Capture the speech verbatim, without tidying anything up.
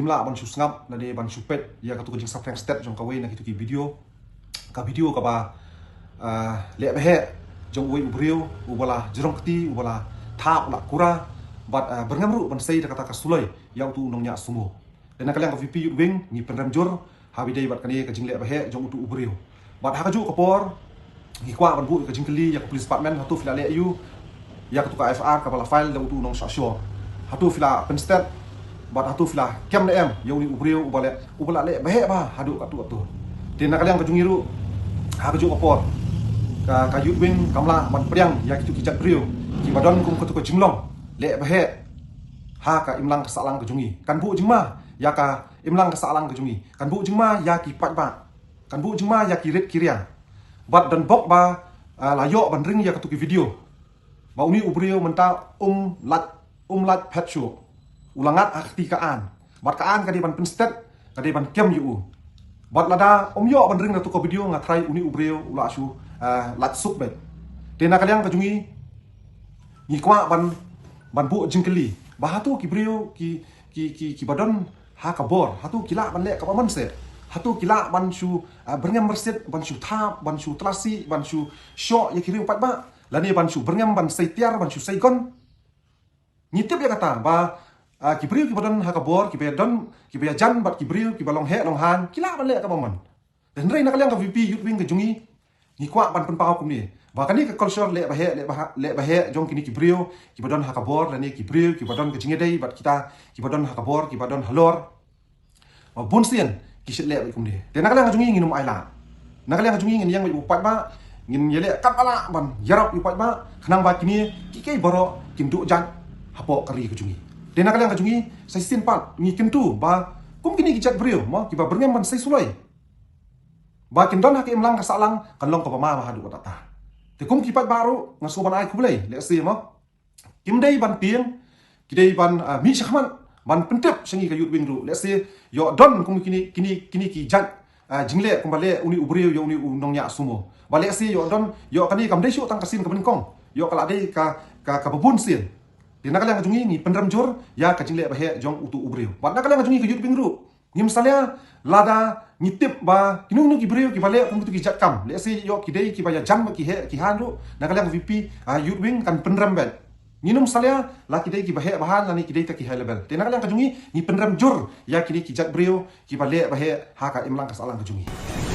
lah ban shu sngap lane ban shu peit ïa katu ka jingsaphriang stet jong kawei na kitu ki video. Ka video kaba, ah, leh baheh jong uwei u briew uba la jrong kti, uba la thap, u la kura bad, ah, byrngem ruh ban sei da kata ka suloi ïa utu u nongñiah sumo. Te na ka liang ka VPP Youth Wing ngi pynrem jur ha ba ïadei bad kane ka jingleh baheh jong utu u briew. Bad ha kajuh ka por ngi kwah ban buh ka jingkylli ïa ka police department, hato phi la leh aiu ïa katu ka FIR kaba la file da utu u nongshah shor? Hato phi la pynstet bad hato phi la kem ne em ïa une u briew uba leh, uba la leh baheh bha haduh katto katne? Te na ka liang ka jong ngi ruh ha kajuh ka por ka, ka Youth Wing kam lah ban pdiang ïa kitu ki jait briew kiba don kum katu ka jinglong leh baheh ha ka imlang ka sahlang ka jong ngi. Kan buh jingma ïa ka imlang ka sahlang ka jong ngi, kan buh jingma ïa ki paidbah, kan buh jingma ïa ki rit ki riang. Bad don bok ba, ah, la ïoh ban ring ïa katu ki video ba une u briew mynta um lait, um lait phet shuh. U la ngat ha kti ka aiñ bad ka aiñ ka dei ban pynstet, ka dei ban kem ïa u. Bad lada um ïoh ban ring da katu ka video, nga tharai une u briew u la shu, ah, lait suk beit. Te na ka liang ka jong ngi ngi kwah ban, ban buh jingkylli ba hato ki briew ki, ki, ki, kiba don ha ka bor, hato ki lah ban leh kaba mon seh? Hato ki lah ban shu, ah, byrngem byrsit, ban shu thap, ban shu tlasi, ban shu shoh ïa ki riew paidbah, lane ban shu byrngem ban sei tiar, ban shu sei gun? Ngi tip ïa kata ba, ah, ki briew kiba don ha ka bor, kiba don, kiba ïajan bad ki briew kiba long heh long haiñ, ki lah ban leh kaba mon. Te hynrei na ka liang ka VPP Youth Wing ka jong ngi, ngi kwah ban pynpaw kumne ba kane ka culture leh baheh, leh baheh, leh baheh jong kine ki briew kiba don ha ka bor lane ki briew kiba don ka jingïadei bad kita kiba don ha ka bor, kiba don halor, ba bun sien ki shait leh beit kumne. Te na ka liang ka jong ngi ngin ym ailad. Na ka liang ka jong ngi ngin ïeng beit u paidbah, ngin ïaleh katba lah ban ïarap u paidbah, khnang ba kine kiei kiei baroh kin duh jait hapoh ka ri ka jong ngi. Te na ka liang ka jong ngi sa shisien pat ngi kyntu ba kum kine ki jait briew mo kiba byrngem ban sei suloi ba kin don ha ka imlang ka sahlang, kan long kaba ma bha haduh katta. Te kum ki paidbah ruh nga sngew ban ai khublei, lehse mo kim dei ban tieng, ki dei ban, ah, mih shakhmat ban pyntip sha ngi ka Youth Wing ruh. Lehse ïoh don kum kine, kine, kine ki jait, ah, jingleh kumba leh une u briew ïa une u nongñiah sumo. Ba lehse ïoh don, ïoh kane kam dei shuh tang ka sien kaba nyngkong, ïoh ka la dei ka, ka, kaba bun sien. Te na ka liang ka jong ngi ngi pynrem jur ïa ka jingleh baheh jong utu u briew. Bad na ka liang ka jong ngi ka Youth Wing ruh ngim salia lada ngi tip ba kino kino ki briew kiba leh kum kitu ki jait kam, lehse ïoh ki dei kiba ïajan bad ki heh ki haiñ ruh, na ka liang ka VPP, ah, Youth Wing kan pynrem beit. Ngin ym salia la ki dei kiba heh ba haiñ lane ki dei tang ki high level. Te na ka liang ka jong ngi ngi pynrem jur ïa kine ki jait briew kiba leh baheh ha ka imlang ka sahlang ka jong ngi.